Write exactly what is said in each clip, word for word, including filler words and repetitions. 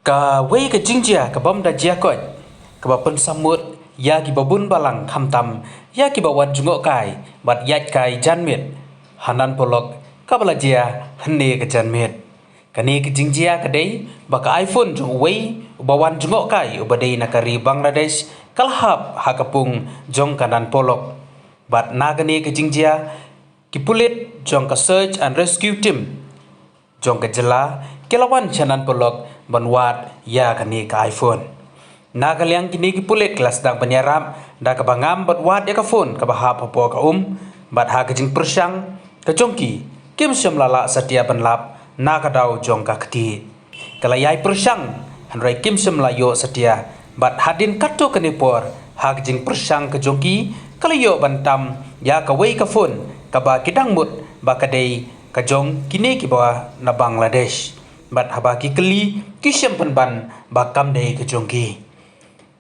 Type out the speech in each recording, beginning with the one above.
Kawei ka jingjia ka bym da jia koit, kaba pynsamut ïa kiba bun balang, khamtam ïa kiba wan jngohkai bad ïaid kai janmiet ha Nan Polok, kaba la jia hynne ka janmiet. Kane ka jingjia ka dei ba ka iPhone jong uwei uba wan jngohkai uba dei na ka ri Bangladesh ka la hap ha ka pung jong ka Nan Polok. Bad na kane ka jingjia, ki pulit jong ka Search and Rescue Team jong ka jylla ki la wan sha Nan Polok ban wad ïa kane ka iPhone. Na ka liang kine ki pulit ki la sdang ban ïarap da kaba ngam bad wad ïa ka phone kaba hap hapoh ka um, bad ha ka jingpyrshang ka jong ki, kim shym la lah satia ban lap na ka daw jong ka kti. Ka la ïai pyrshang, hynrei kim shym la ïoh satia. Bad hadien katto katne por, ha ka jingpyrshang ka jong ki, ka la ïoh ban tam ïa kawei ka phone kaba ki dang mut ba ka dei ka jong kine kiba na Bangladesh. Bad haba ki kylli, ki shem pynban ba kam dei ka jong ki.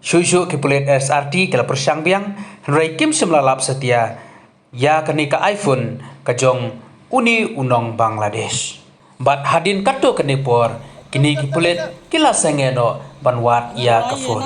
Shuh shuh ki pulit S R T ki la pyrshang biang, hynrei kim shym la lap satia ïa kane ka iPhone ka jong une u nong Bangladesh. Bad hadien katto katne por, kine ki pulit ki la sangeh noh ban wad ïa ka phone.